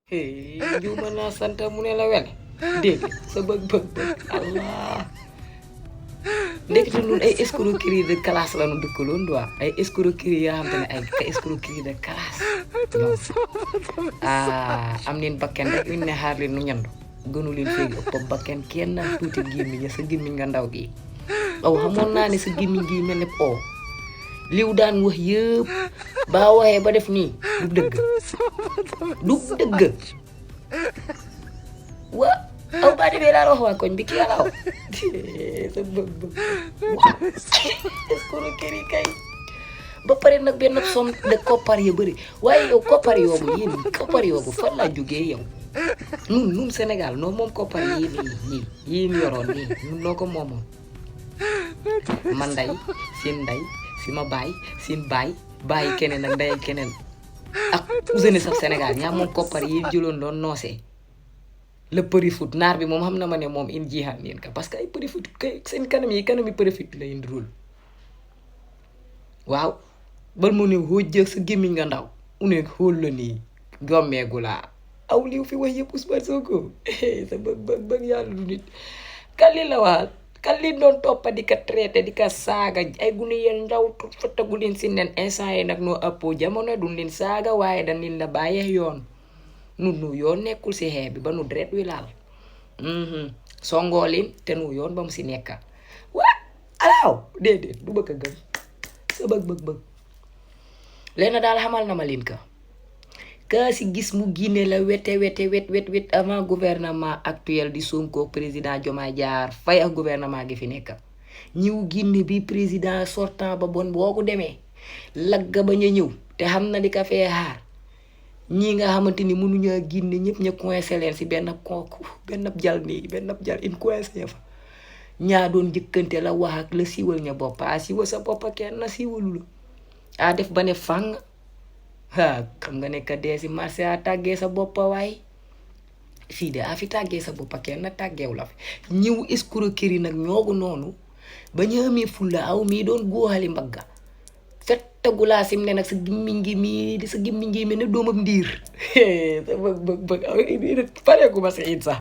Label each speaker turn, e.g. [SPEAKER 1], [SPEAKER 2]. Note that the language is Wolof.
[SPEAKER 1] Njuuma naa sant mu ne la wele dégg sa bëgg Allah ndekete ñun ay escroquerie de classe la nu dëkkaloon quoi ay escroquerie yoo xam te ne ay escroquerie de classe am leen bakken rek ñu ne xaar leen nu ñandu gënu leen féegi ëpp bakken kenn tuuti gémmiñ sa gémmiñ nga ndaw gi aw xamoon naa ne sa gémmiñ gi mel ne oo liw daan wax yëpp baa waxee ba def nii du dëgg wa aw baa defee laa wax waa koñ bi kii alaaw sa bëgg escroquerie kay ba pare nag benn somme de koppar ya bëri waaye yow koppar yoobu fan laa jógee yow nun Sénégal noo moom koppar yii yoroon nii nun noo ko moomoon man nday seen nday si ma baay seen baay keneen ak nday keneen ak usine sax Sénégal ñaa moom koppar yi jëloon doon noosee le përi foot naar bi moom xam na ma ne moom in jiixaan leen ka parce que ay përi foot kay seen kanam yi përi foot la indi rôle waaw bal mu ne xóoj jëg sa gémmiñ nga ndaw une xóol la nii gommeegu laa aw liw fi wax yëpp Ousmane Sonko sa bëgg yàlla du nit kan li la waxal kan li doon toppa di ka traité di ka saaga ay gune yeen ndaw fattagu leen si nen instant yi nag noo appoo jamono duñ leen saaga waaye dañ leen la bàyyee yoon nu yoon nekkul si xeeb bi ba nu dret wi laal songoo leen te nu yoon ba mu si nekka waa alaaw déedéet du bëgg a gëm sa bëgg leena daal xamal na ma leen ka si gis mu Guinée la wet avant gouvernement actuel di Sonko président Diomaye Diakhar Faye ak gouvernement gi fi nekk ñiw Guinée bi président sortant ba bon boo ko demee lagga ba ñu ñëw te xam na di ka fee xaar ñii nga xamante ni mënuñu Guinée ñëpp ña coincé leen si benn kooku benn jal in coincé fa ñaa doon jëkkante la wax ak la siiwal ña boppa siiwal sa boppa kenn na siiwalu la def ba ne fang xam nga ne ka dee si marché tàggee sa boppa waay fii de fi tàggee sa boppa kenn tàggeew la fi ñëw escroquerie nag ñoogu noonu ba ñu amee fulla aw mii doon góoxali mbagga fettagulaa sim ne nag sa gimmiñ gi mii mel ne doomam ndiir sa bëgg pareegu ma sa it sax